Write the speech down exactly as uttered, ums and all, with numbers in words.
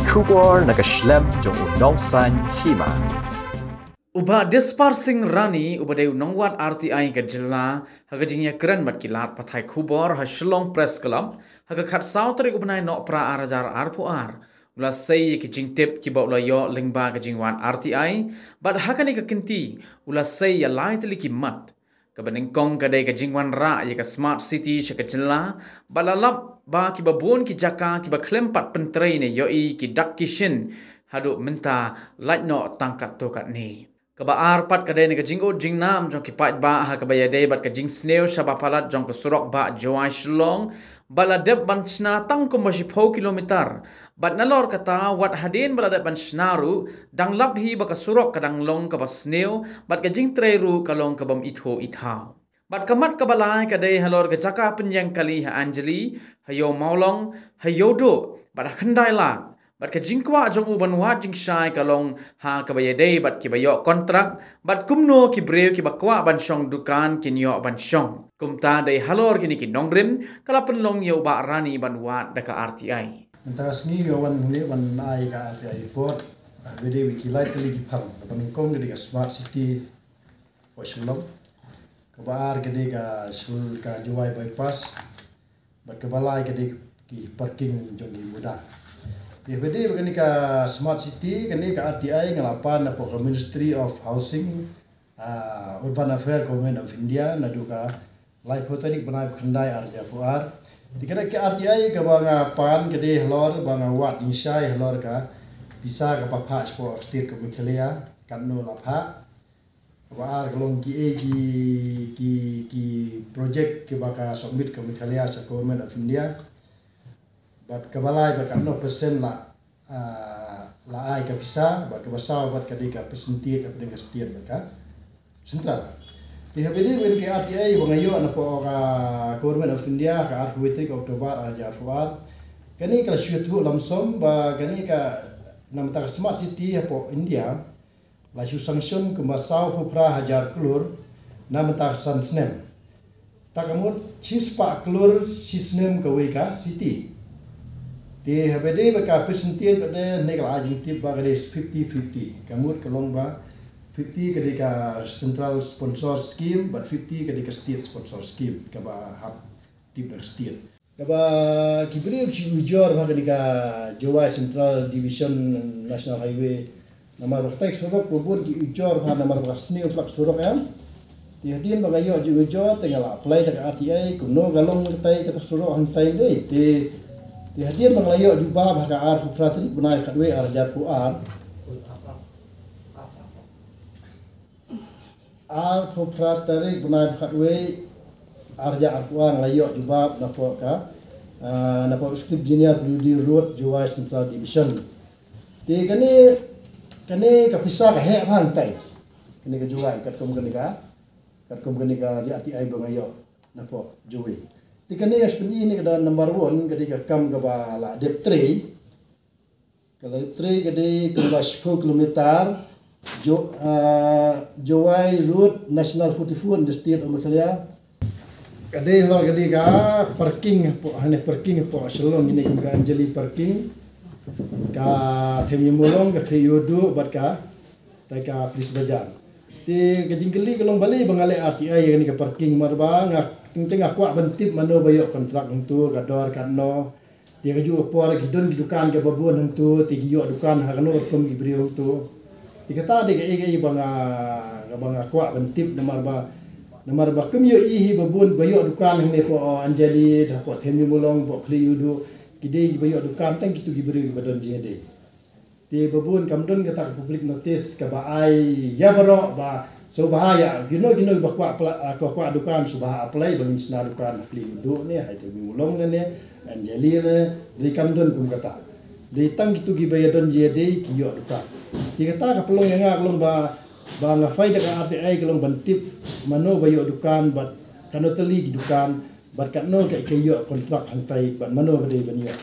Khubor na ka shlem jong u Nongsaiñ Hima. U Bah Dispar Singh Rani, uba dei u nongwad R T I ka jylla, ha ka jingïakren bad ki lad pathai khubor ha Shillong Press Club ha ka khatsaw tarik u bnai Nohprah ar hajar arphew ar, u la sei ïa ki jingtip kiba u la ïoh lyngba ka jingwad R T I, bad ha kane ka kynti u la sei ïa lai tylli ki mat. Kaba nyngkong ka dei ka jingwanrah ïa ka Smart City sha ka jylla, bad la lap ba kiba bun ki jaka kiba khlem pat pyntrei ne ïohi ki dak ki shin haduh mynta, lait noh tang katto katne. Kaba ar pat ka dei na ka jingud jingnam jong ki paidbah ha kaba ïadei bad ka jingsniew shaba palat jong ka surok bah Jowai Shillong, bad la dep ban shna tang kumba shiphew kilometer. Bad nalor kata, wat hadien ba la dep ban shna ruh, dang lap hi ba ka surok ka dang long kaba sniew, bad ka jingtrei ruh ka long kabym ithuh ithaw. Bad ka mat kaba lai ka dei halor ka jaka pynïeng kali ha Anjali, ha Ïew Mawlong, ha Ïewduh, bad ha Khyndai Lad. Bad ka jingkwah jong u ban wad jingshai ka long ha kaba ïadei bad kiba ïoh kontrak, bad kumno ki briew kiba kwah ban shong dukan kin ïoh ban shong. Kumta dei halor kine ki nongrim ka la pynlong ïa u Bah Rani ban wad da ka R T I. Mynta ka sngi nga wan hangne ban ai ka R T I report. Ah, ka dei ki lai tylli ki phang. Kaba nyngkong ka dei ka Smart City, West Shillong. Kaba ar ka dei ka Shil-, ka Jowai Bypass. Bad kaba lai ka dei ki parking jong ki muda. Te ba dei ba kane ka Smart City, kane ka R T I nga la pan napoh ka Ministry of Housing, ah, Urban Affairs, Government of India, naduh ka laiphew tarik bnai khyndai ar hajar arphew ar. Te kane ka R T I kaba nga pan ka dei halor ba nga wad jingshai halor ka pisa kaba phah shapoh state ka Meghalaya, katno la phah. Kaba ar ka long ki, eh, ki, ki, ki project kiba ka submit ka Meghalaya sha Government of India. Bad kaba lai bad katno percent la, ah, la ai ka pisa, bad kaba saw bad ka dei ka percentage hapdeng ka state bad ka central. Te ha ba dei ba kane ka R T I ba nga ïoh napoh ka Government of India ka arphew tarik October ar hajar arphew ar. Kane ka la shu ïathuh lump sum ba kane ka namar ka Smart City hapoh India la shu sanction kumba sawphew phra hajar klur na bynta ka san snem. Ta ka mut shispah klur shi snem kawei ka city. Te ha ba dei ba ka percentage ba dei ne ka la ai jingtip ba ka dei fifty fifty. Ka mut ka long ba fifty ka dei ka central sponsor scheme, bad fifty ka dei ka state sponsor scheme, kaba hap tip da ka state. Kaba ki briew ki ujor bha kane ka Jowai Central Division National Highway. Namar ba katai ka surok ba bun ki ujor bha namar ba ka sniew tlak surok em. Te hadien ba nga ïoh ju ujor te nga la apply da ka R T I kumno ka long katai kata ka surok hangtai dei. Te, te hadien ba nga la ïoh jubab ha ka arphew phra tarik bnai khatwei ar hajar arphew ar. Arphew phra tarik bnai khatwei ar hajar arphew ar nga la ïoh jubab napoh ka, ah, napoh Executive Engineer P W D Road Jowai Central Division. Te kane, kane ka pisa ka heh bha hangtai. Kane ka Jowai katkum kane ka, katkum kane ka R T I ba nga ïoh napoh Jowai. Te kane ka spend ne ka da number one, kane ka kam kaba la dep trei. Ka la dep trei ka dei kumba shiphew kilometer, Jo-, ah, Jowai Road National forty-four in the state of Meghalaya. Ka dei halor ka dei ka parking hapoh, hane parking hapoh Shillong, ine kum ka Anjali parking, ka Them Ïew Mawlong, ka Khlieh Ïewduh bad ka, tai ka Police Bazar. Te ka jingkylli ka long balei ba nga leh R T I ïa kane ka parking, namar ba nga, teng teng nga kwah ban tip mano ba ïoh kontrak hangto, ka dor katno. Te kajuh ka por ki don ki dukan kiba bun hangto, te ki ïoh dukan ha kano ka rukom ki briew hangto. Te kata dei kaei kaei ba nga, kaba nga kwah ban tip namar ba, namar ba kum ïohi hi ba bun ba ïoh dukan hangne hapoh Anjali, hapoh Them Ïew Mawlong, hapoh Khlieh Ïewduh, ki dei kiba ïoh dukan tang kito ki briew kiba don jingïadei. Te ba bun kam don kata ka public notice kaba ai ïa baroh ba sngewbha ïa kino kino ba kwah pla-, ah, kwah, kwah dukan sngewbha apply ba ngin shna dukan ha Khlieh Ïewduh ne, ha Them Ïew Mawlong ne, ne Anjali ne, dei kam don kum kata. Dei tang kito kiba ïadon jingïadei ki ïoh dukan. Te kata ka pynlong ïa nga ka long ba, ba nga phai da ka R T I ka long ban tip mano ba ïoh dukan bad kano tylli ki dukan bad katno ka, ka ïoh kontrak hangtai bad mano ba dei ban ïoh.